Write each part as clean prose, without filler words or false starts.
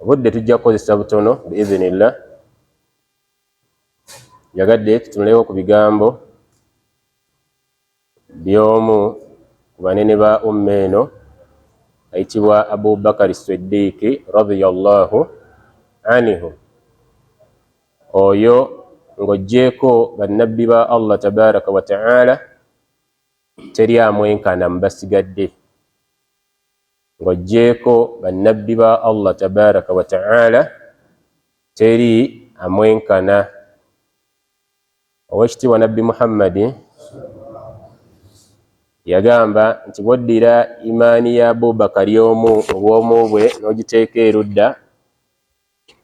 Obudde tujja kukozesa butono biizinillah. Njagadde tutunulewo ku bigambo by'omu ku banene ba umma eno ayitibwa Abubakari Siddiiki radiyallahu anhu, oyo ng'oggyeeko bannabbi ba Allah tabaraka wa taala teri amwenkana mu basigadde. Ng'oggyeeko bannabbi ba Allah tabaraka wa taala teri amwenkana. Oweekitiibwa Nabbi Muhammadi yagamba nti bw'oddira imaani ya Abubakari omu mu bwomu bwe n'ogiteeka erudda,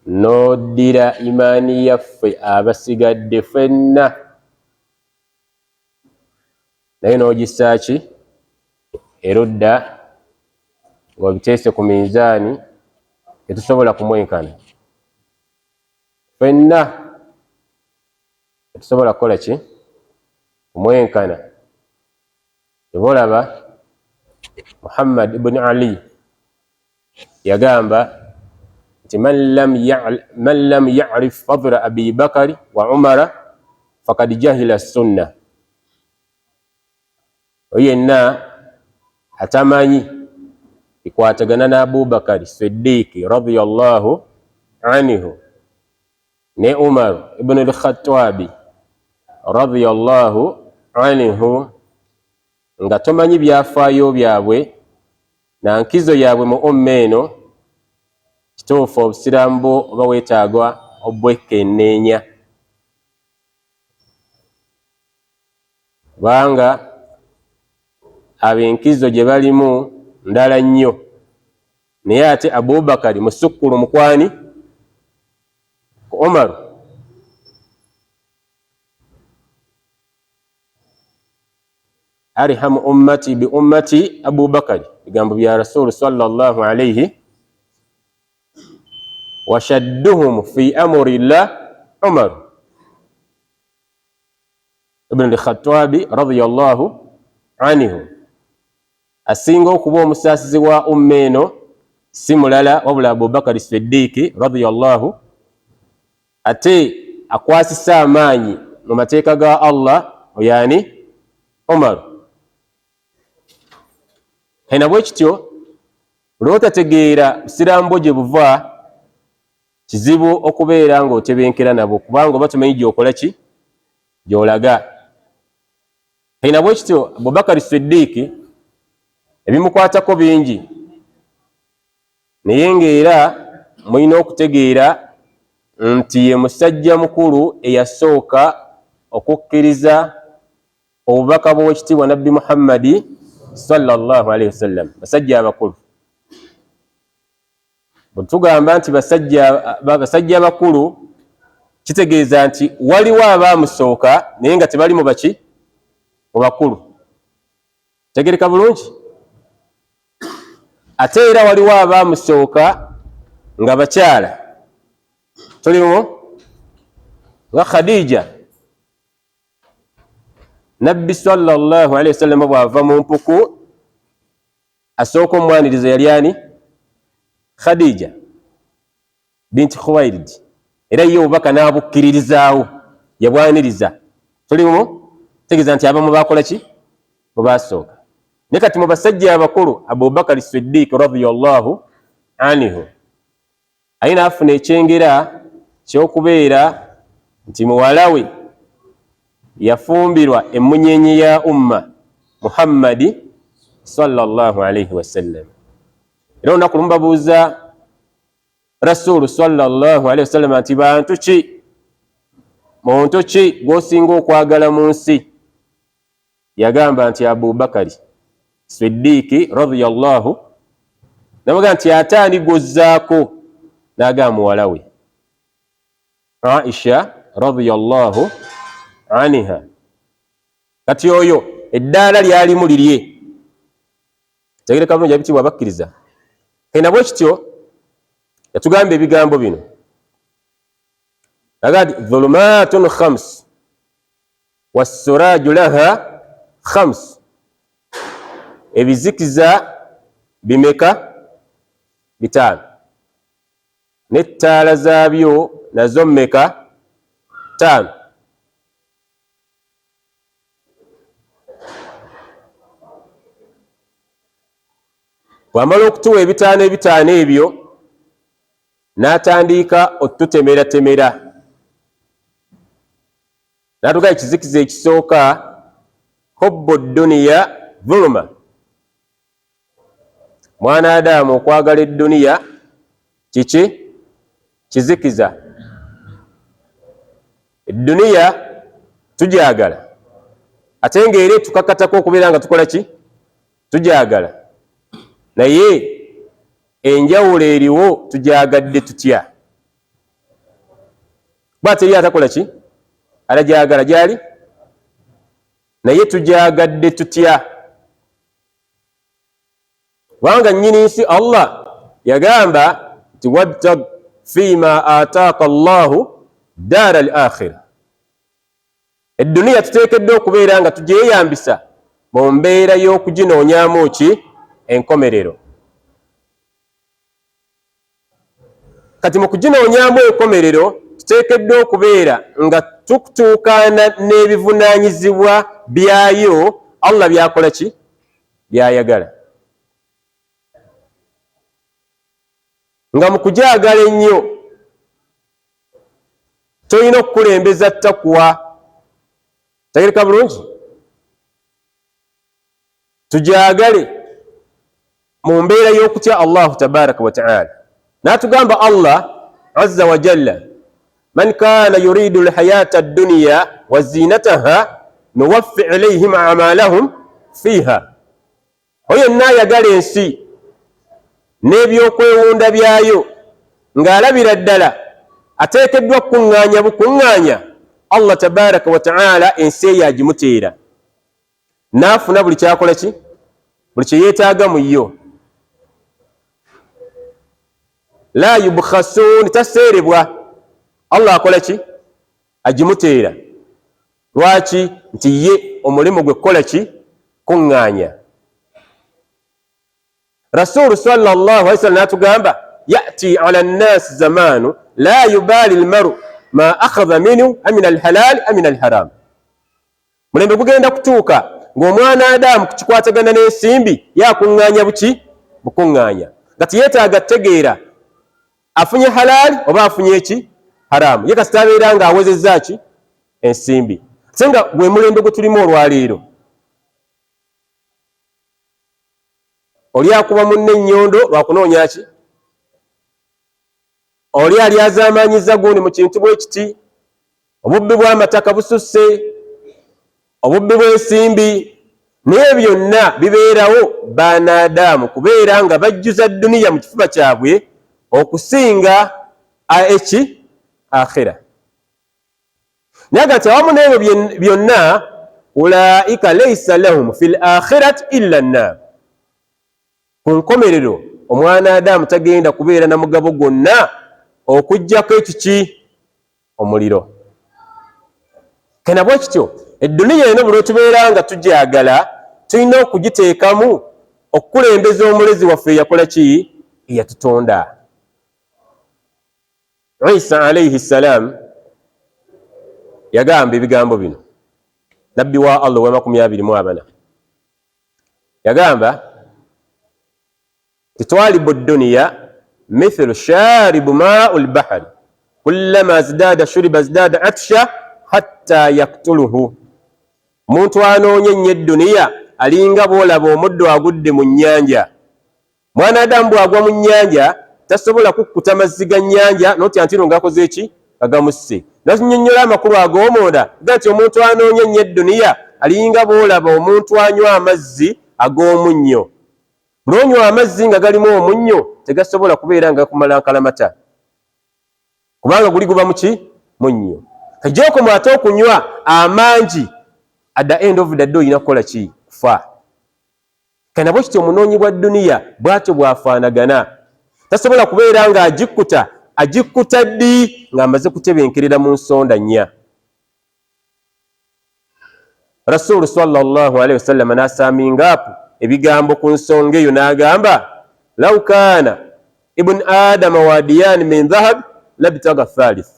n'oddira imaani yaffe abasigadde ffenna naye n'ogissa ki erudda ng'obiteese ku minzaani, tetusobola kumwenkana ffenna, tetusobola kukola ki kumwenkana. Oba olaba Muhammad ibn Ali yagamba nti man lam yarif fadla Abi Bakari wa Umara fakad jahila sunna, oyo yenna atamanyi bikwatagana ne Abubakari Siddiiki radiyallahu anhu ne Umar ibn al-Khattabi radiyallahu anhu, nga tomanyi byafaayo byabwe na nkizo yaabwe mu umma eno, kituufu obusiraamu bwo oba weetaagwa obwekenneenya, kubanga ab'enkizo gye balimu ndala nnyo. Naye ate Abubakari musukkulu mukwani ku Umaru. Arhamu ummati bi ummati Abubakari, bigambo bya Rasulu sallallahu alayhi, washadduhum fi amrillah Umar ibn al-Khattabi radiyallahu anhu. Asinga okuba omusaasizi wa umma eno si mulala wabula Abubakari Siddiiki radiyallahu, ate akwasisa amaanyi mu mateeka ga Allah oyani Umar. Hena bwe kityo lw'otategeera busiraamu bwo gye buva, kizibu okubeera ng'otebenkera nabo, kubanga oba tomanyi gy'okola ki gy'olaga. Hena bwe kityo Abubakari Siddiiki ebimukwatako bingi, naye ng'era mulina okutegeera nti ye musajja mukulu eyasooka okukkiriza obubaka bw'owekitiibwa Nabbi Muhammadi sallallahu alaihi wasallam. Basajja abakulu, bwe tugamba nti basajja bakulu, kitegeeza nti waliwo abaamusooka naye nga tebali mu baki mu bakulu. Tegereka bulungi. Ate era waliwo abaamusooka nga bakyala, tulimu nga Khadija. Nabbi sallallahu alaihi wasallam bw'ava mu mpuku asooka omwaniriza yali ani? Khadija binti Khuwailid. Era ye obubaka n'abukkiririzaawo, yabwaniriza. Tulimu tegeeza nti abamu baakola ki mubasooka. Naye kati mu basajja abakulu Abubakari Siddiq radiyallahu anhu aye n'afuna ekyengera ky'okubeera nti muwala we yafumbirwa emmunyenye ya umma Muhammadi sallallahu alaihi wasallam. Era olunaku lumu babuuza Rasulu sallallahu alaihi wasallam nti bantu ki, muntu ki gw'osinga okwagala mu nsi? Yagamba nti Abubakari Siddiiki radiyallahu, namugaa nti ate ani gw'ozzaako? N'agamba muwala we Aisha radiyallahu anha. Kati oyo eddaala lyalimu lirye. Tegereka bulungi abitibwa abakkiriza. Kena bwe kityo yatugamba ebigambo bino, agamba nti dhulumatun khams wassuraju laha khams, ebizikiza bimeka? Bitaano. N'ettaala zaabyo nazo mmeka? Ttaano. Bw'amala okutuwa ebitaano ebitaano ebyo, n'atandiika otutemeratemera, n'atugaa ekizikiza ekisooka, hubbu dduniya dhuluma. Mwana Adamu, okwagala edduniya kiki? Kizikiza. Edduniya tugyagala, ate ng'era etukakatako okubeera nga tukola ki? Tugyagala, naye enjawulo eriwo tugyagadde tutya? Kuba teri atakola ki alagyagala gyali, naye tugyagadde tutya? Kubanga nnyini nsi Allah yagamba nti wabtag fima ataaka Allahu daara al akhira. Edduniya tuteekeddwa okubeera nga tugyeyambisa mu mbeera y'okuginoonyaamu ki? Enkomerero. Kati mu kuginoonyaamu enkomerero tuteekeddwa okubeera nga tukutuukaana n'ebivunaanyizibwa byayo Allah byakola ki? Byayagala. Nga mu kugyagala ennyo tolina okukulembeza takuwa. Tegereka bulungi, tugyagale mu mbeera y'okutya Allahu tabaraka wa taala. N'atugamba Allah azza wa jalla, man kana yuridu lhayata dduniya wa zinataha nuwaffi ilayhim amalahum fiha. Oyo yenna ayagala ensi n'ebyokwewunda byayo ng'alabira ddala ateekeddwa kukuŋŋaanya bukuŋŋaanya, Allah tabaraka wa taala ensi eyo agimuteera n'afuna buli kyakola ki, buli kye yeetaaga mu yo. La yubkhasuun, taseerebwa, Allah akola ki? Agimuteera. Lwaki? Nti ye omulimu gwe kukola ki? Kuŋŋaanya. Rasulu sallallahu alaihi wasallam n'atugamba yati ala nnasi zamanu la yubali lmaru ma akhadha minhu amina alhalali amina alharam. Mulembe gugenda kutuuka ng'omwana Adamu kukikwatagana n'ensimbi yakuŋŋaanya buki? Bukuŋŋaanya, nga tiyeetaaga tegeera afunye halali oba afunye eki? Haramu. Ye kasita abeera nga awezezza ki? Ensimbi. Ate nga gwe mulembe gwe tulimu olwaleero, oli akuba munne ennyondo lwakunoonya ki? Oli alyazaamaanyiza gundi mu kintu bwe kiti. Obubbi bw'amataka bususse, obubbi bw'ensimbi, naye byonna bibeerawo baanaadaamu kubeera nga bajjuza dduniya mu kifuba kyabwe okusinga eki? Akhira. Naye gati awamu n'ebyo byonna, ulaika laisa lahum fi l akhirati illa nnar. Ku nkomerero omwana Adamu tagenda kubeera na mugabo gwonna okuggyako ekiki? Omuliro. Kena bwe kityo edduniya eno buli lwetubeera nga tugyagala tulina okugiteekamu okukulembeza omulezi waffe eyakola ki? Eyatutonda. Isa alaihi ssalam yagamba ebigambo bino, nabbi wa Allah owa 24 yagamba titwalibu dduniya mithlu sharibu mau lbahari kullama zdada shuriba zdada atsha hatta yaktuluhu. Omuntu anoonya ennyo edduniya alinga bw'olaba omuddo agudde mu nnyanja. Mwana Adamu bw'agwa mu nnyanja tasobola kukkuta mazzi ga nnyanja notya ntino ng'akoze eki? Agamusse. Nazinyonnyola amakulu ag'omunda ga nti omuntu anoonya ennyo edduniya alinga bw'olaba omuntu anywa amazzi ag'omunnyo. Lw'onywa amazzi nga galimu omunnyo tegasobola kubeera nga gakumala nkalamata, kubanga guli guba muki? Munnyo. Kajokoma ate okunywa amangi, at the end of the day olina kukola ki? Kufa. Kana bwe kityo omunoonyi bwa dduniya bw'atyo bw'afaanagana, tasobola kubeera ng'agikkuta. Agikkuta ddi? Ng'amaze kutebenkerera mu nsonda nnya. Rasulu sallallahu alaihi wasallam n'asaaminga apo ebigambo ku nsonga eyo n'agamba, lau kaana Ibn adama wadiyani min dhahab labtaga thalith.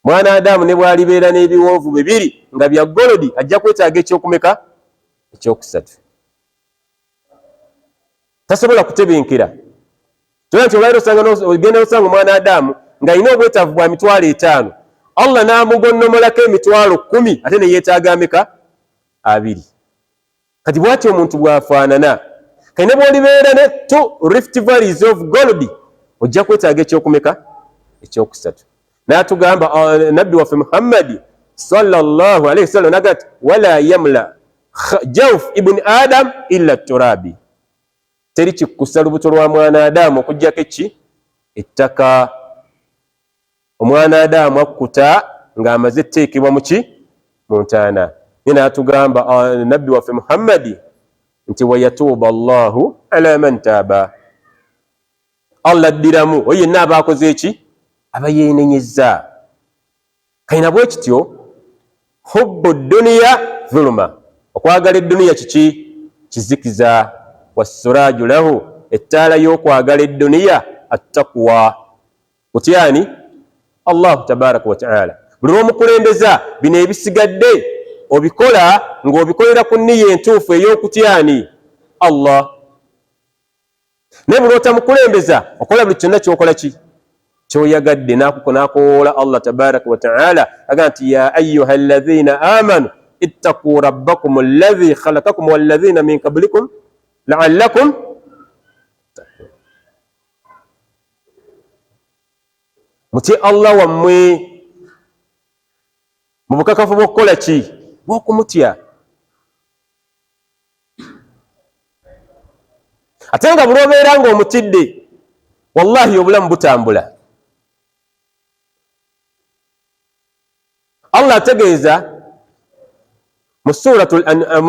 Mwana Adamu ne bw'alibeera n'ebiwonvu bibiri nga bya golodi, ajja kwetaaga ekyokumeka? Ekyokusatu. Tasobola kutebenkera. Tolaba nti olwaliro osanga ogenda osanga omwana Adamu ng'alina obwetaavu bwa 50,000, Allah n'amugonnomolako 10,000, ate ne yeetaaga ameka? 20. Kati bw'atyo omuntu bw'afaanana. Kati ne bw'olibeera ne 2 rift valleys of gold, ojja kwetaaga ekyokumeka? Ekyokusatu. N'atugamba nabbi waffe Muhammadi sallallahu alaihi wasallam, naga nti wala yamla jauf ibn adam illa turabi, teri kikkusa lubuto lwa mwana Adamu okuggyako eki? Ettaka. Omwana Adamu akkuta ng'amaze etteekebwa muki? Mu ntaana. Naye n'atugamba nabbi waffe Muhammadi nti wayatuuba Allahu ala man taaba, Allah addiramu oyo yenna aba akoze eki? Aba yeenenyezza. Kayina bwe kityo, hubbu duniya dhuluma, okwagala edduniya kiki? Kizikiza. Wassuraju lahu, ettaala y'okwagala edduniya attaqwa, kutyani Allahu tabaraka wa taala. Buli lw'omukulembeza bino ebisigadde obikola ng'obikolera ku nniya entuufu ey'okutyani Allah. Naye buli lw'otamukulembeza okola buli kyonna ky'okola ki kyoyagadde, n'akowoola Allah tabaraka wa taala, aga nti ya ayuha alladhina amanu ittaquu rabbakum alladhi khalaqakum walladhina min qablikum la'allakum. Mutye Allah wammwe mu bukakafu bw'okukola ki? Bw'okumutya. Ate nga buli obeera ng'omutidde, wallahi obulamu butambula. Allah ategeeza mu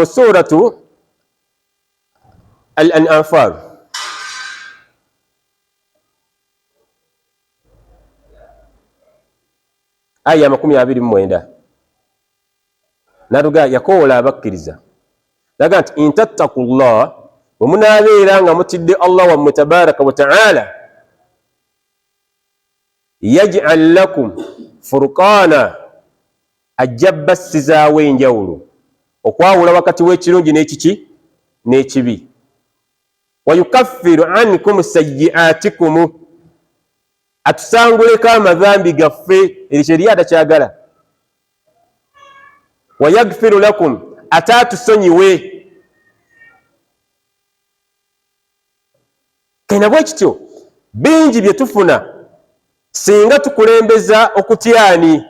suratu Al-Anfal aya 29, naluga yakowoola abakkiriza naga nti intattakullah, bwe munaabeera nga mutidde Allah wammwe tabaraka wa taala, yaj'al lakum furqana, ajja bassizaawo enjawulo okwawula wakati w'ekirungi n'ekiki? N'ekibi. Wayukaffiru ankum sayyi'atikum, atusanguleko amadhambi gaffe, eryo kyeri atakyagala. Wayagfiru lakum, ate atusonyiwe. Kena bwe kityo bingi bye tufuna singa tukulembeza okutyani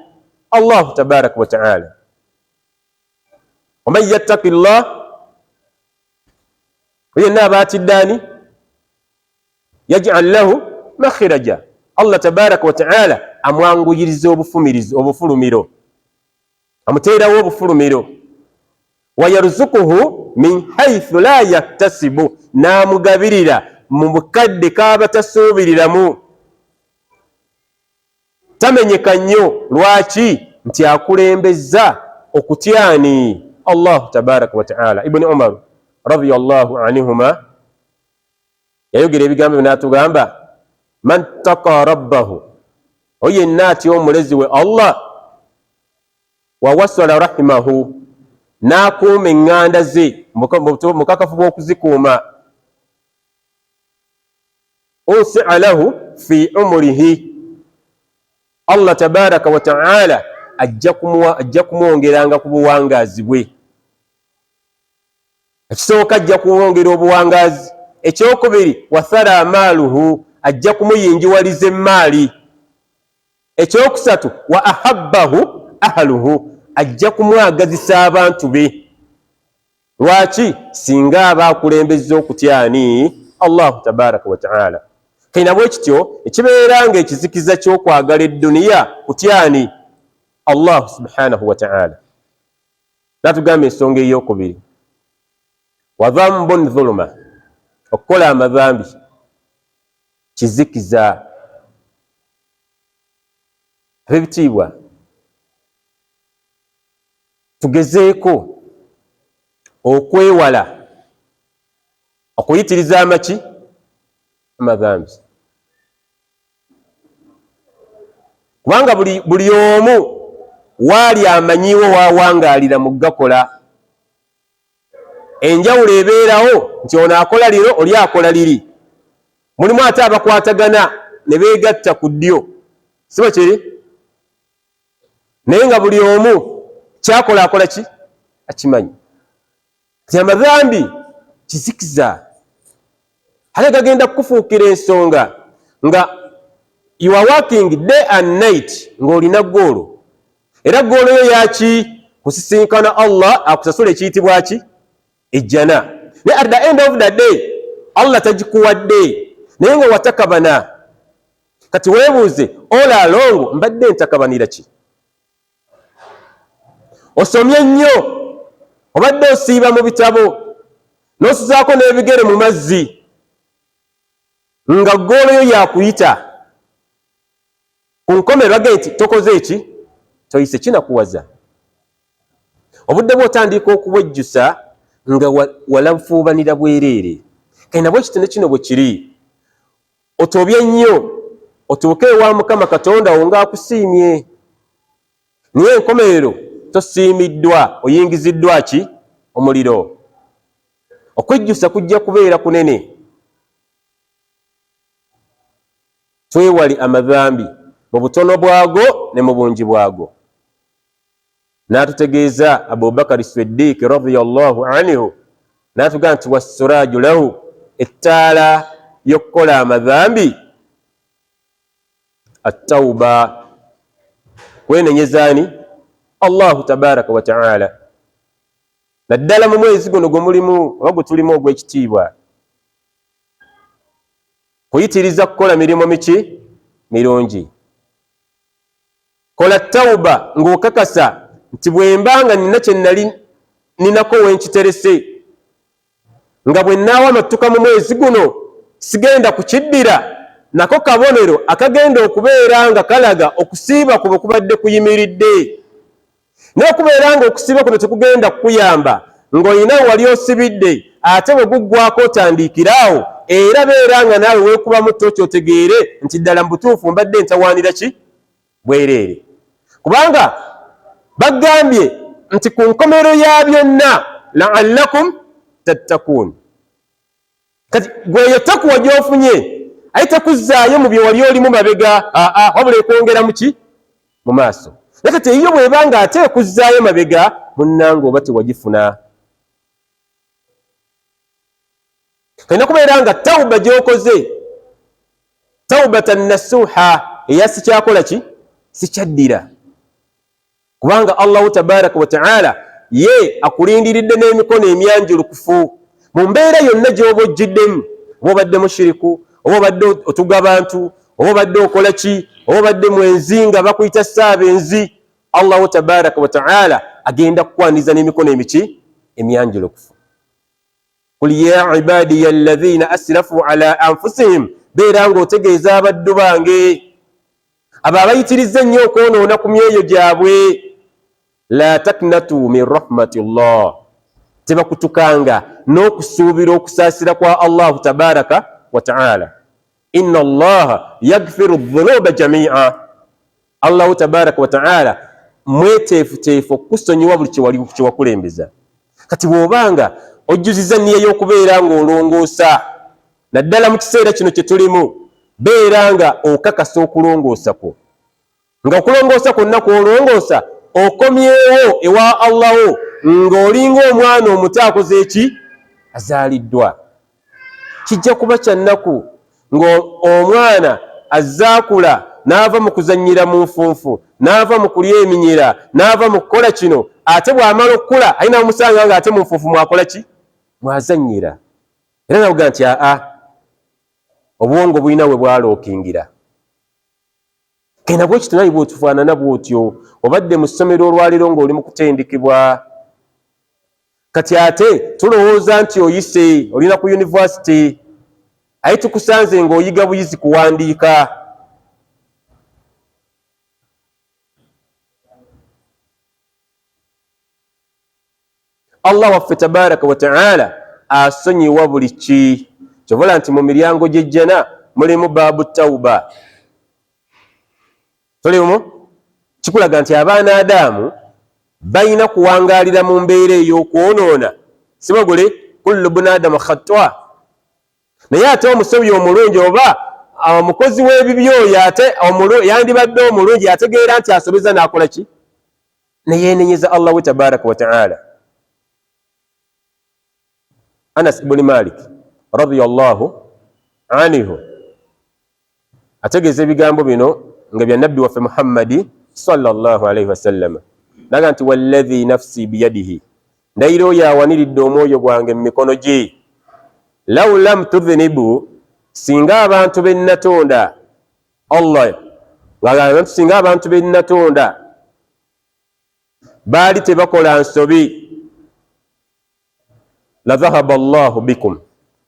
Allahu tabaraka wa taala. Waman yattaki llah, yenna aba atidde yaj'al lahu makhiraja, Allah tabaraka wa taala amwanguyiriza obufulumiro, amuteerawo obufulumiro. Wayarzukuhu min haithu la yaktasibu, n'amugabirira mu bukadde kaba tasuubiriramu. Tamenyeka nnyo. Lwaki? Nti akulembeza okutyani Allahu tabaraka wa taala. Ibuni Umar radiyallahu anhuma yayogera ebigambo bino n'atugamba man taka rabbahu, oyo yenna atya omulezi we Allah, wa wasala rahimahu, n'akuuma eŋŋanda ze mukakafu bw'okuzikuuma, unsia lahu fi umurihi, Allah tabaraka wa taala ajja kumwongeranga ku buwangaazi bwe. Ekisooka ajja kumwongera obuwangaazi, ekyokubiri wathara maaluhu, ajja kumuyingiwaliza emmaali, ekyokusatu wa ahabbahu ahluhu, ajja kumwagazisa abantu be. Lwaki? Singa aba akulembeza okutyani Allahu tabaraka wa taala. Kaina bwe kityo ekibeera nga ekizikiza ky'okwagala edduniya kutyani Allahu subhanahu wa taala. Natugamba ensonga eyokubiri, wa dhambun dhuluma, okukola amadhambi kizikiza. Ab'ebitiibwa, tugezeeko okwewala okuyitiriza amaki amadhambi. Kubanga buli omu waali amanyiwo wawangaalira mu gakola. Enjawulo ebeerawo nti ono akola lino, oli akola liri. Mulimu ate abakwatagana ne beegatta ku ddyo, si bwe kiri? Naye nga buli omu kyakola akola ki akimanyi. Nti amadhambi kizikiza, ate gagenda kukufuukira ensonga nga you are working day and night ng'olina goolo, era goolo yo yaki kusisinkana Allah akusasula ekiyitibwa ki ejjana. Naye at the end of the day Allah tagikuwadde, naye nga watakabana. Kati weebuuze, all along mbadde ntakabanira ki? Osomye nnyo, obadde osiiba mu bitabo n'osuzaako n'ebigere mu mazzi, nga goolo yo yakuyita ku nkomero bage nti tokoze eki, toyise. Kinakuwaza obudde bw'otandika okubwejjusa nga walafuubanira bwereere. Kale nabwe ekitone kino bwe kiri, otobye nnyo otuuke ewa Mukama Katonda wo ng'akusiimye, naye enkomerero tosiimiddwa, oyingiziddwa ki omuliro. Okwejjusa kujja kubeera kunene. Twewale amadhambi mu butono bwago ne mu bungi bwago. N'atutegeeza Abubakari Siddiiki radiyallahu anhu, n'atugamba nti wassuraaju lahu, ettaala y'okukola amadhambi attawuba, kwenenyeza ani Allahu tabaraka wa taala, naddala mu mwezi guno gwe mulimu oba gwe tulimu ogw'ekitiibwa, kuyitiriza kukola mirimu miki mirungi. Kola tawuba ng'okakasa nti bwe mba nga nina kye nali ninako wenkiterese, nga bwe naawa matuka mu mwezi guno sigenda kukiddira, nako kabonero akagenda okubeera nga kalaga okusiiba kuba kubadde kuyimiridde. Naye okubeera nga okusiiba kuno tekugenda kukuyamba ng'olina wali osibidde, ate bwe guggwako otandiikiraawo, era beera nga naawe weekubamu ttooki otegeere nti ddala mu butuufu mbadde ntawaanira ki bwereere. Kubanga bagambye nti ku nkomero ya byonna la'allakum tattakuun. Kati gweyo takuwa gy'ofunye aye tekuzzaayo mu bye wali olimu mabega, aa, wabula ekwongera mu ki mu maaso. Naye kati eyiyo bw'eba nga ate ekuzzaayo mabega, munnange oba tewagifuna. Kalina kubeera nga tawuba gy'okoze tawubatan nasuha, eya sikyakola ki sikyaddira, kubanga Allahu tabaraka wa taala ye akulindiridde n'emikono emyanjulukufu mu mbeera yonna gy'oba ojjiddemu, oba obadde mushiriku, oba obadde otuga bantu, oba obadde okola ki, oba obadde mwenzi nga bakuyita saabenzi, Allahu tabaraka wa taala agenda kukwaniriza n'emikono emiki emyanjulukufu. Qul ya ibadiya alladhina asrafu ala anfusihim, beera ng'otegeeza abaddu bange abo abayitirizza ennyo okwonoona ku myoyo gyabwe, la taknatu min rahmatillah, tebakutukanga n'okusuubira okusaasira kwa Allahu tabaraka wa taala, inna Allaha yaghfiru dhunuba jamia. Allahu tabaraka wa taala mweteefuteefu okukusonyiwa buli kyewakulembeza. Kati bw'obanga ojjuziza nniya y'okubeera ng'olongoosa, naddala mu kiseera kino kye tulimu, beera nga okakasa okulongoosa kwo, nga okulongoosa kwonna kw'olongoosa okomyewo ewa Allahu ng'olinga omwana omuto akoze eki azaaliddwa. Kijja kuba kya nnaku ng'omwana azzaakula n'ava mu kuzannyira mu nfunfu, n'ava mu kulya eminyira, n'ava mu kukola kino, ate bw'amala okukula alina omusanga ng'ate mu nfunfu mwakola ki mwazannyira, era nabuga nti aa obwongo bulina we bwalookingira. Kena bwekityo naye bw'otufaanana bw'otyo, obadde mu ssomero olwaleero ng'oli mu kutendekebwa, kati ate tulowooza nti oyise olina ku yunivasite, aye tukusanze ng'oyiga buyizi kuwandiika. Allah waffe tabaraka wa taala asonyiwa buli ki. Kyovola nti mu miryango gy'ejjana mulimu baabu tawuba. Tolimu kikulaga nti abaana Adamu balina kuwangaalira mu mbeera ey'okwonoona, si bwe guli? Kullu buna adamu khatwa. Naye ate omusobi omulungi oba omukozi w'ebibi oyo ate yandibadde omulungi ategeera nti asobeza n'akola ki, neyeenenyeza Allah we tabaraka wa taala. Anas ibuni Malik radiyallahu anhu ategeeza ebigambo bino nga bya nabbi waffe Muhammadi sallallahu alaihi wasallama, naga nti walladhi nafsi biyadihi, ndayira oyo awaniridde omwoyo gwange mu mikono gye, law lam tudhinibu, singa abantu bennatonda Allah ng'agamba nti singa abantu bennatonda baali tebakola nsobi, la dhahaba Allahu bikum,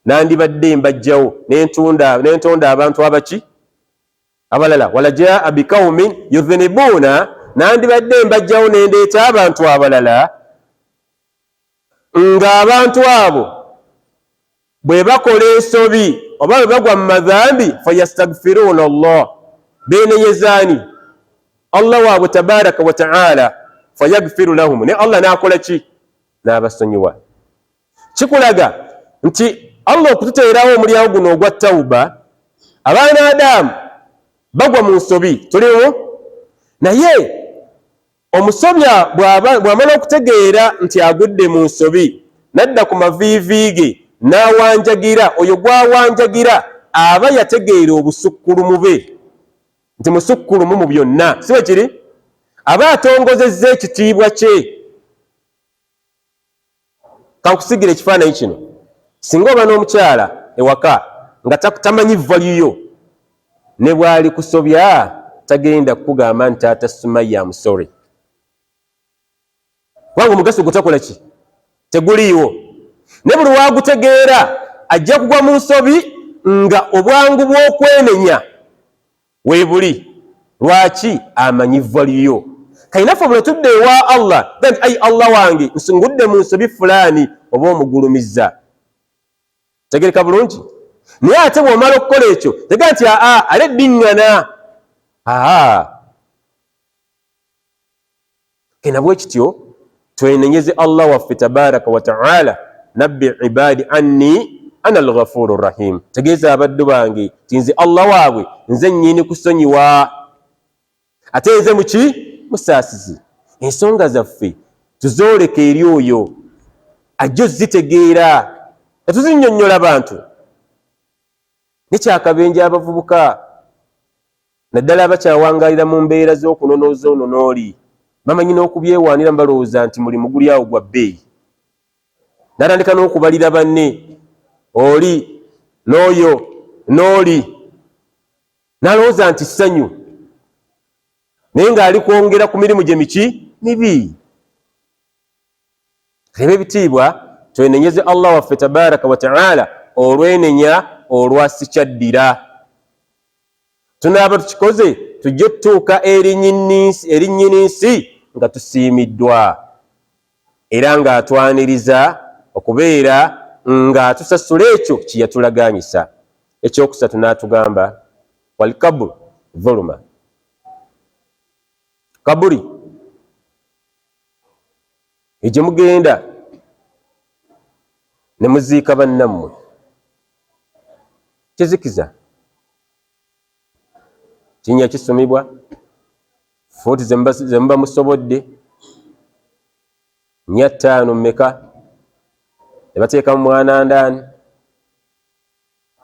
nandibadde mbajjawo nentonda abantu abaki abalala, wala jaa bikaumin yudhinibuuna, nandibadde mbajjawo nendeeta abantu abalala ng'abantu abo bwe bakola ensobi oba bwe bagwa mu madhambi, fayastagfiruuna Allah, beenenyezaani Allah waabwe tabaraka wa taala, fayagfiru lahum, ne Allah n'akola ki, n'abasonyiwa. Kikulaga nti Allah okututeerawo omulyango guno ogwa tawuba, abaana Adamu bagwa mu nsobi, tuliwo naye omusobya bw'amala okutegeera nti agudde mu nsobi n'adda ku maviivi ge n'awanjagira, oyo gw'awanjagira aba yategeera obusukkulumu bwe nti musukkulumu mu byonna, si bwe kiri? Aba atongozezza ekitiibwa kye. Kankusigira ekifaananyi kino, singa oba n'omukyala ewaka nga tamanyi value yo, ne bw'ali kusobya tagenda kukugamba nti taata Sumaya am sorry, kubanga omugaso gutakola ki, teguliiwo. Ne buli wagutegeera ajja kugwa mu nsobi nga obwangu bw'okwenenya weebuli. Lwaki? Amanyi value yo. Kainaffe bwe tudda ewa Allah nti ayi Allah wange nsungudde mu nsobi fulaani, oba omugulumizza, tegereka bulungi. Naye ate bw'omala okukola ekyo tega nti aa ale ddiŋŋana aa kena. Bwe kityo twenenyeze Allah waffe tabaraka wa taala. Nabbi ibadi anni ana alghafuru rahim, tegeeza abaddu bange ti nze Allah waabwe, nze nnyini kusonyiwa ate nze muki musaasizi. Ensonga zaffe tuzooleka eri oyo ajja ozitegeera, tetuzinnyonnyola bantu. Nekyakabenje abavubuka naddala abakyawangaalira mu mbeera z'okunonooza ono n'oli, bamanyi n'okubyewaanira, balowooza nti mulimu guli awo gwa bbeeyi, n'atandika n'okubalira banne oli n'oyo n'oli, n'alowooza nti ssanyu, naye ng'ali kwongera ku mirimu gye miki mibi. Eba ebitiibwa twenenyeze Allah waffe tabaraka wa taala olwenenya olwasikyaddira. Tunaaba tukikoze tujje tutuuka eri nnyini nsi nga tusiimiddwa era ng'atwaniriza okubeera ng'atusasula ekyo kye yatulaganyisa. Ekyokusatu n'atugamba walkabru dhuluma, kaburi egye mugenda ne muziika bannammwe kizikiza, kinnya kisumibwa fuuti zemuba musobodde 4, 5 mmeka, ne bateekamu mwana ndaani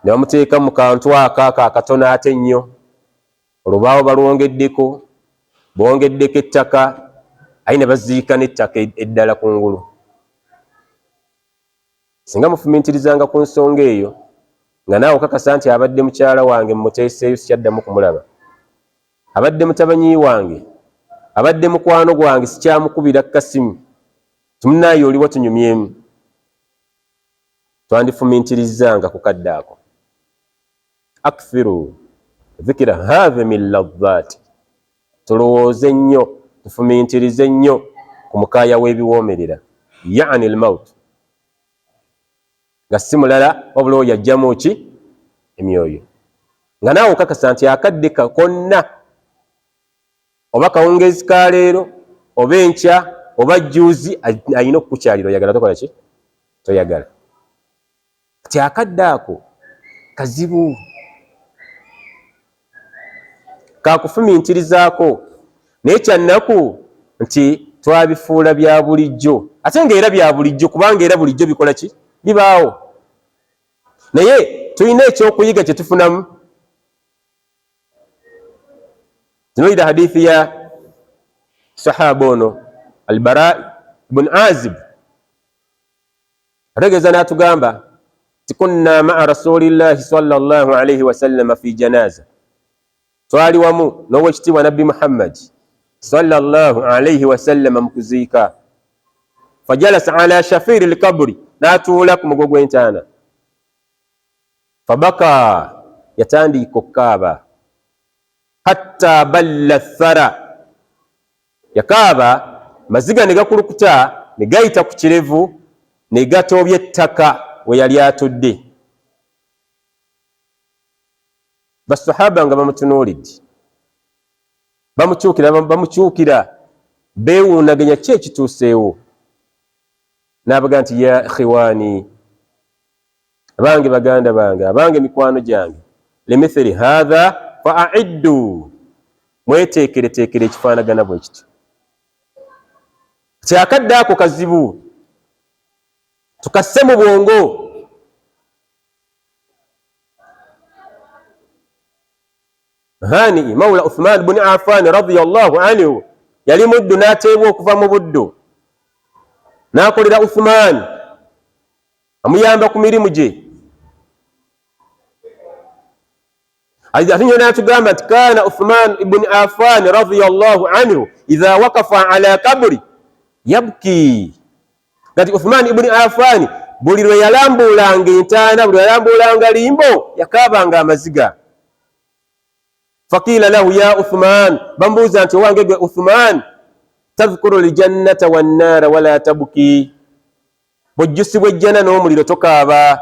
ne bamuteeka mu kantu ako ako akatono ate ennyo, olubaawo balwongeddeko, bongeddeko ettaka, aye ne baziika n'ettaka eddala kungulu. Singa mufumintirizanga ku nsonga eyo nga naawe okakasa nti abadde mukyala wange mmuteeseeyo sikyaddamu kumulaba, abadde mutabanyi wange, abadde mukwano gwange sikyamukubira kasimu, timunaaye oliwa tunyumyemu, twandifumintirizanga ku kadde ako. Akthiru dhikira hadhimi ladhat, tulowooze nnyo, tufumintirize nnyo ku mukaaya w'ebiwoomerera, yani almaut, nga si mulala wabula oyo ajjamu ki emyoyo, nga naawe okakasa nti akadde konna Oba kawungeezi ka leero oba enkya oba jjuuzi, alina okukukyalira, oyagala tokola ki, toyagala. Kati akadde ako kazibu kakufumintirizaako, naye kyannaku nti twabifuula bya bulijjo, ate ng'era bya bulijjo, kubanga era bulijjo bikola ki, bibaawo. Naye tulina ekyokuyiga kye tufunamu. Tunuulira hadithi ya sahaba ono Albara ibn Azib, ategeeza n'atugamba nti kunna maa rasulillahi sallallahu alaihi wasallama fi janaza, twali wamu n'owekitiibwa Nabbi Muhammad sallallahu alaihi wasallama mu kuziika. Fajalasa ala shafiri lkaburi, n'atuula ku mugo gw'entaana. Fabaka, yatandiika okukaaba, hatta balla thara, yakaaba maziga ne gakulukuta ne gayita ku kirevu ne gatoobya ettaka we yali atudde. Basahaba nga bamutunuulidde, bamukyukira, bamukyukira, beewuunaganya ki ekituuseewo. N'abaga nti ya ikhiwani, abange baganda bange, abange mikwano gyange, limithili hatha fa aiddu, mweteekereteekere ekifaanagana bwe kityo. Kati akadde ako kazibu, tukasse mu bwongo. Hani maula Uthman bun Affan radiyallahu anhu yali muddu, n'ateebwa okuva mu buddu n'akolera Uthman, amuyamba ku mirimu gye. Ate nyo n'atugamba nti kana Uthman ibn Affan radiyallahu anhu idha wakafa ala kaburi yabki, kati Uthman ibn Affan buli lwe yalambuulanga entaana, buli lwe yalambuulanga limbo, yakaabanga amaziga. Faqiila lahu ya Uthman, bamubuuza nti owange gwe Uthman, tadhkuru ljannata wannaara wala tabuki, bw'ojjusibwa ejjana n'omuliro tokaaba,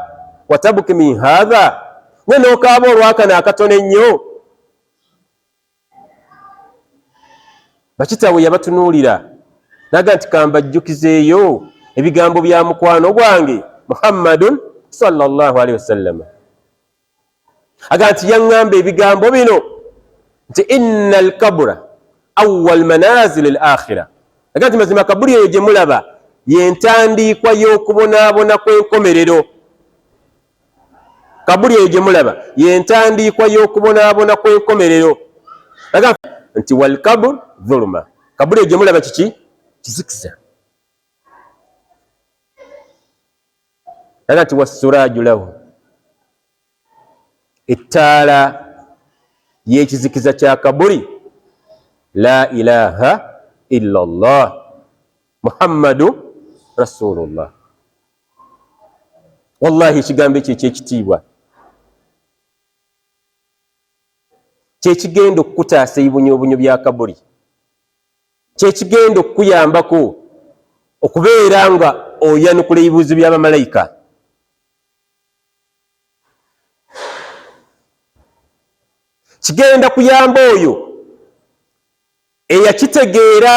watabuki min haadha, ne n'okaaba olwakano akatono ennyo. Bakitaabwe yabatunuulira naga nti kambajjukizeeyo ebigambo bya mukwano gwange Muhammadun sallallahu alaihi wasallam, aga nti yaŋŋamba ebigambo bino nti inna alkabura awwal manazil al akhira, aga nti mazima kaburi eyo gye mulaba yentandiikwa y'okubonaabona kw'enkomerero. Kaburi eyo gye mulaba yentandiikwa y'okubonaabona kw'enkomerero. Aga nti wal kabur dhuluma, kaburi eyo gye mulaba kiki? Kizikiza. Aga nti wassuraju lahu, ettaala y'ekizikiza kya kaburi la ilaha illa Allah Muhammadu rasulullah. Wallahi ekigambo ekyo ekyekitiibwa kyekigenda okukutaasa ebibonyoobonyo bya kaburi, kyekigenda okukuyambako okubeera nga oyanukula ebibuuzo bya bamalayika. Kigenda kuyamba oyo eyakitegeera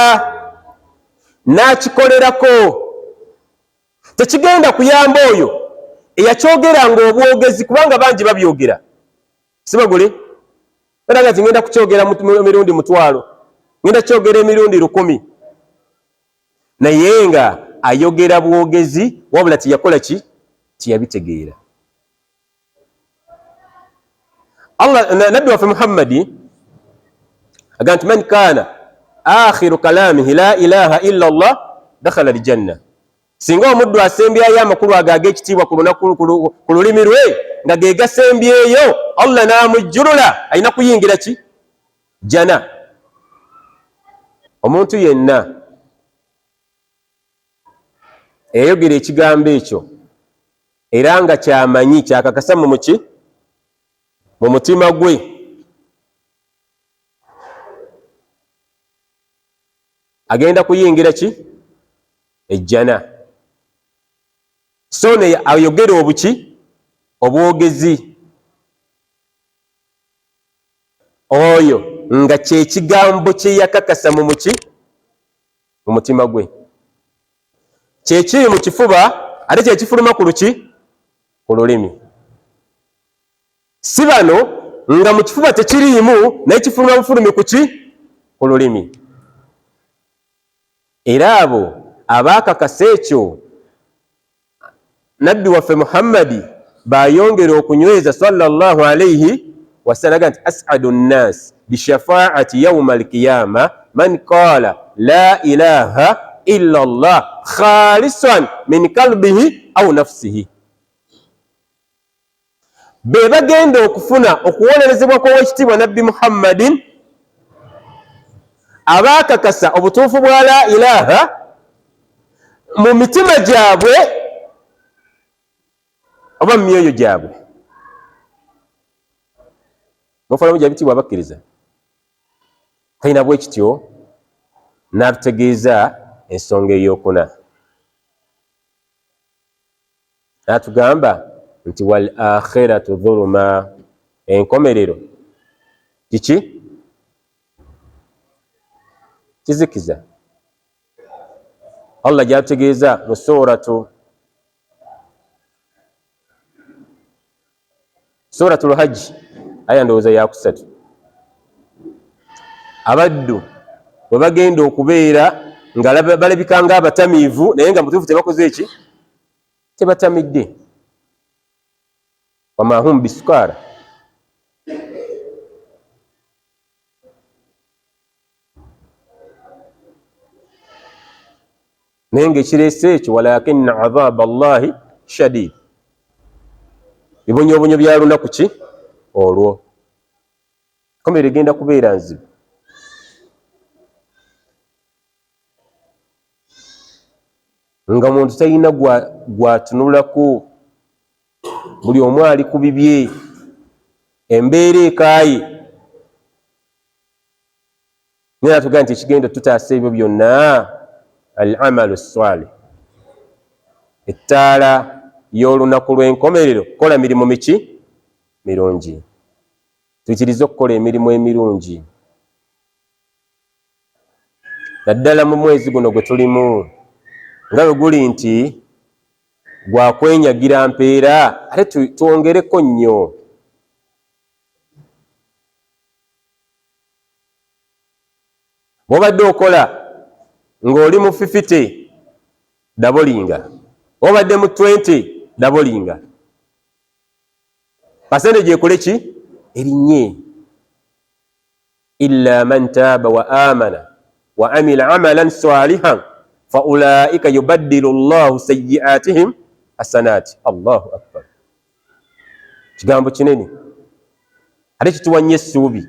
n'akikolerako. Tekigenda kuyamba oyo eyakyogera ng'obwogezi, kubanga bangi babyogera, si bagule era nti ngenda kukyogera emirundi 1000, ngenda kukyogera emirundi 1000, naye nga ayogera bwogezi, wabula tiyakola ki, tiyabitegeera. Allah nabbi waffe Muhammadi agamba nti man kana akhiru kalamihi la ilaha illa Allah dakhala aljanna, singa omuddu asembyayo amakulu ago ag'ekitiibwa ku lunaku ku lulimi lwe nga ge gasembyeyo, Allah n'amujjulula, alina kuyingira ki? Jana. Omuntu yenna eyayogera ekigambo ekyo era nga kyamanyi kyakakasa mu muki mu mutima gwe, agenda kuyingira ki? Ejjana. So ne ayogera obuki obwogezi oyo Nga kyekigambo kye yakakasa mu muki mu mutima gwe, kyekiri mu kifuba ate kyekifuluma ku luki ku lulimi. Si bano nga mu kifuba tekiriimu naye kifuluma bufulumi ku ki ku lulimi. Era abo abaakakasa ekyo Nabbi waffe Muhammadi bayongera okunyweza sallallahu alayhi wasallam nti as'adu nnas bishafaati yauma alqiyama man qala la ilaha illa Allah khalisan min kalbihi au nafsihi. Be bagenda okufuna okuwolerezebwa kw'owekitiibwa Nabbi Muhammadin abaakakasa obutuufu bwa la ilaha mu mitima gyabwe oba mu myoyo gyabwe. Mufalamu gya bitiibwa abakkiriza kalina bwe kityo n'atutegeeza ensonga ey'okuna n'atugamba nti wal akhiratu dhuluma, enkomerero kiki? Kizikiza. Allah gyatutegeeza mu suratu lhajji aya ndowooza yakusatu, abaddu bwe bagenda okubeera nga balabika nga abatamiivu naye nga mutuufu tebakoze eki tebatamidde, wama hum bisukaara. Naye ng'ekireese ekyo walakinna adhaba Allahi shadid, bibonyoobonyo bya lunaku ki olwo, enkomerero egenda kubeera nzibu. Nga muntu talina gwatunulako, buli omu ali ku bibye, embeera ekaaye. Naye atugamba nti ekigenda tutaasa ebyo byonna al amalu salih, ettaala y'olunaku lw'enkomerero kukola mirimu miki mirungi. Tuyitirize okukola emirimu emirungi naddala mu mwezi guno gwe tulimu, nga bwe guli nti gwa kwenyagira mpeera, ate twongereko nnyo. Bw'obadde okola ng'oli mu 50 dabolinga, obadde mu 20 dabolinga, percentage ekole ki erinnye. Illa man taaba wa amana wa amila amalan salihan fa ulaika yubaddilu llahu sayyiatihim hasanati. Allahu akbar, kigambo kinene ate kituwa nnyo essuubi.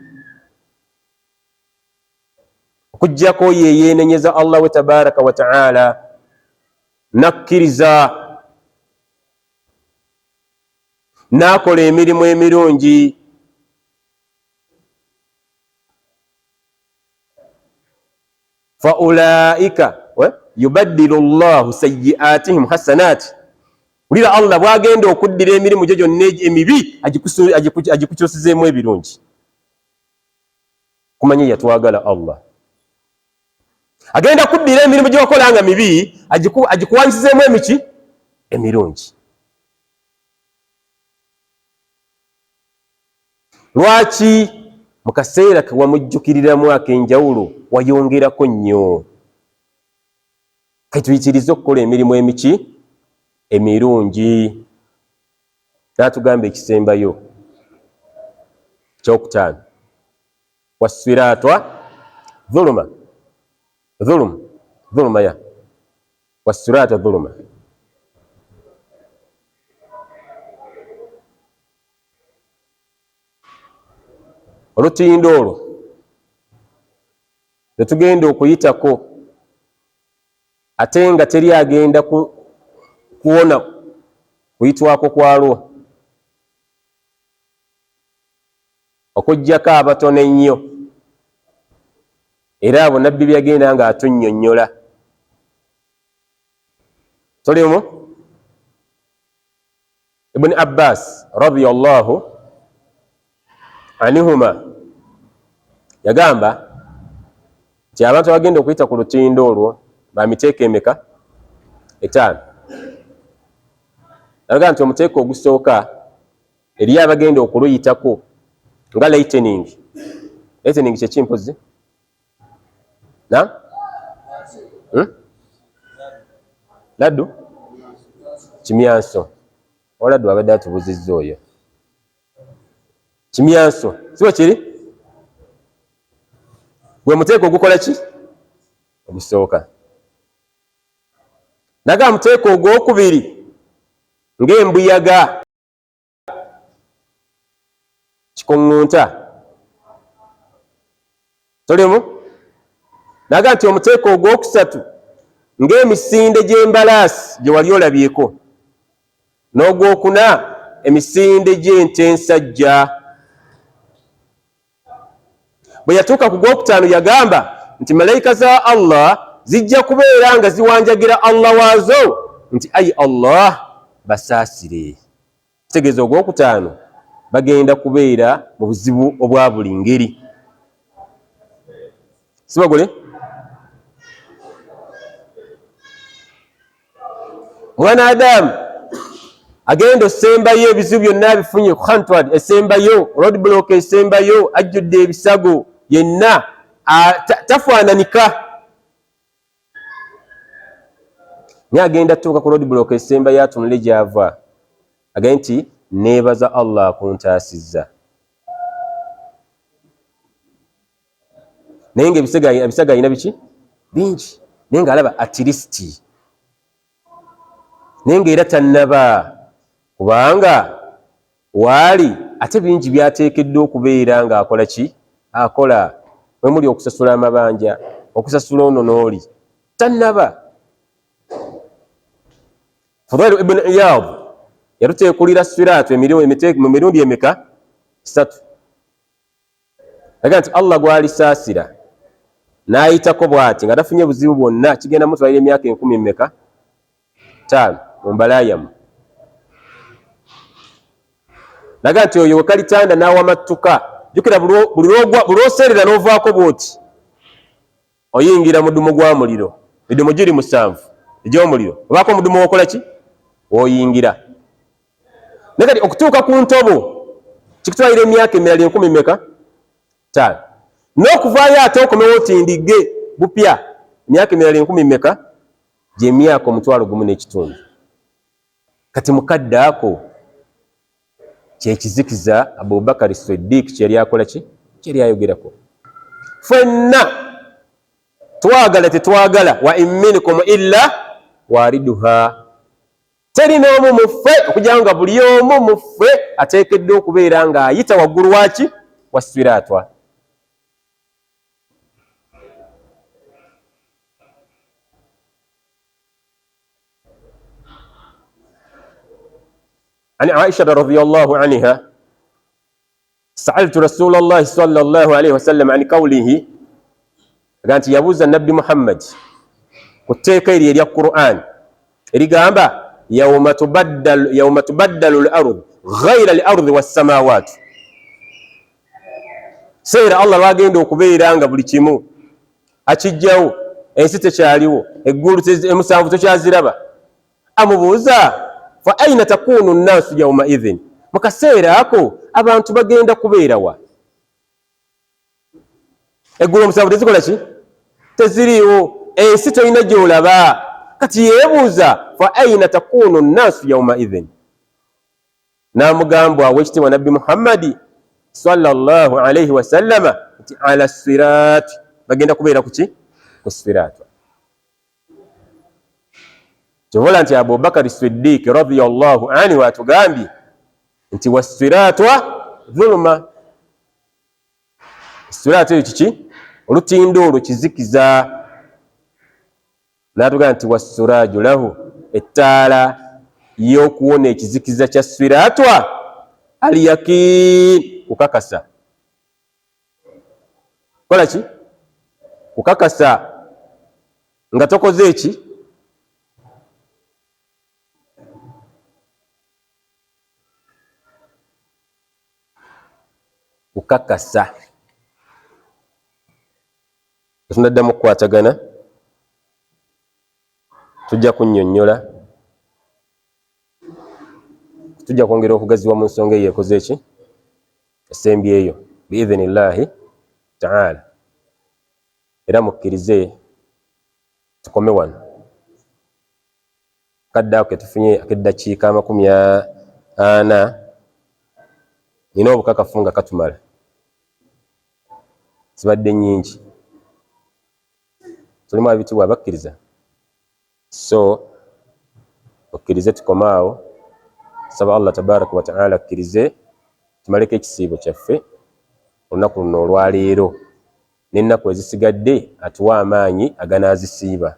Okuggyako oyo eyeenenyeza Allah we tabaraka wa taala n'akkiriza n'akola emirimu emirungi, fa ulaika yubaddilu llahu sayyiatihim hasanati. Wulira Allah bw'agenda okuddira emirimu gyo gyonna emibi agikukyusizeemu ebirungi. Kumanya yatwagala Allah agenda kuddira emirimu gye wakola nga mibi agikuwanyiseemu emiki emirungi. Lwaki mu kaseera ke wamujjukiriramu ak'enjawulo wayongerako nnyo? Ketuyitirize okukola emirimu emiki emirungi. N'atugamba ekisembayo kyokutaano, wassiratwa dhuluma dhuluma dhuluma ya wassirata dhuluma. Olutindo olwo lwetugenda okuyitako ate nga teri agenda kuwona kuyitwako kwalwo okuggyako abatono ennyo. Era abo Nabbi byagenda nga atunnyonnyola. Tulimu Ibn Abbas radiyallahu anhuma Yagamba nti abantu abagenda okuyita ku lutindo olwo ba miteeko emeka? Etaano. Nagamba nti omuteeko ogusooka eriyo abagenda okuluyitako nga lightning. Lightning kyeki mpozi? Na? Laddu? Kimyanso. Oladdu abadde atubuzizza oyo. Kimyanso. Si bwe kiri? Gwe muteeko ogukola ki? Ogusooka. Naga muteeko ogwokubiri ng'embuyaga kikuŋŋunta. Tolimu? Naga nti omuteeko ogwokusatu ng'emisinde gy'embalaasi gye wali olabyeko, n'ogwokuna emisinde gy'ente ensajja. Bwe yatuuka ku gwokutaano yagamba nti malayika za Allah zijja kubeera nga ziwanjagira Allah waazo nti ayi Allah basaasire. Kitegeeza ogwokutaano bagenda kubeera mu buzibu obwa buli ngeri. Sibagule? Mwana Adamu agenda osembayo ebizibu byonna abifunye ku khantwad esembayo, road block esembayo, ajjudde ebisago yenna tafaananika, naye agenda tuuka ku road block esembayo atunule gy'ava agende nti neebaza Allah akuntaasizza. Naye nga ebisago alina biki bingi, naye ng'alaba at least, naye ng'era tannaba, kubanga waali ate bingi byateekeddwa okubeera ng'akola ki, akola mwe muli okusasula amabanja, okusasula ono n'oli, tannaba. Fudhailu ibn Iyad yatuteekulira siraatu mu mirundi emeka? 3. Agamba nti Allah gw'alisaasira n'ayitako bw'ati nga tafunye buzibu bwonna, kigenda mutwalira emyaka enkumi mmeka? 5 mu mbalayamu. Naga nti oyo wekalitanda n'awamattuka, jjukira buli lw'oseerera n'ovaako bw'oti oyingira mudumu gwa muliro, midumu giri 7 egy'omuliro, obaako omudumu w'okola ki? W'oyingira. Naye kati okutuuka ku ntobo kikutwalira emyaka emirala enkumi mmeka? 5. N'okuvaayo ate okomewo otindigge bupya emyaka emirala enkumi mmeka? Gy'emyaka 1,500. Kati mukadde ako kyekizikiza Abubakari Siddiq kye yali akola ki? Kye yali ayogerako. Ffenna twagala tetwagala, wa in minkum illa wariduha, teri n'omu mu ffe okugira nga buli omu mu ffe ateekeddwa okubeera ng'ayita waggulu waki? Wa siraatwa. An Aisha radhiyallahu anha sa'altu Rasulullah sallallahu alayhi wasallam an qawlihi, nti yabuuza Nabbi Muhammad ku tteeka eryo erya Qur'an erigamba yawma tubaddalu al-ardu ghayra al-ardi was-samawati, seera Allah lwagenda okubeera nga buli kimu akijjawo, ensi tekyaliwo, eggulu emusanvu tokyaziraba. Amubuuza fa aina takunu nnaasu yawma idhin, mu kaseera ako abantu bagenda kubeera wa? Eggulu omusanvu tezikola ki? Teziriiwo, ensi tolina gy'olaba. Kati yeebuuza fa aina takunu nnaasu yawma idhin, n'amugamba ow'ekitiibwa Nabbi Muhammadi sallallahu alayhi wasallama nti ala siraati, bagenda kubeera ku ki? Ku siraati. Kyovola nti Abubakari Siddiq radhiyallahu anhu atugambye nti wassiratwa dhuluma, siraati eyo kiki? Olutindo olwo kizikiza. N'atugamba nti wassuraju lahu, ettaala y'okuwona ekizikiza kya siratwa alyakin, kukakasa. Kola ki? Kukakasa nga tokoze eki? Kukakasa. Tunaddamu okukwatagana, tujja kunnyonnyola, tujja kwongera okugaziwa mu nsonga eyo ekoze eki esembyeyo biidhinillahi taala. Era mukkirize tukome wano kadde ako ketufunye akeddakiika 40, nina obukakafu nga katumala, zibadde nnyingi, tulimu abitibwa abakkiriza. So okkirize tukome awo. Saba Allah tabaraka wataala akkirize tumaleko ekisiibo kyaffe olunaku luno olwaleero n'ennaku ezisigadde, atuwe amaanyi aganaazisiiba.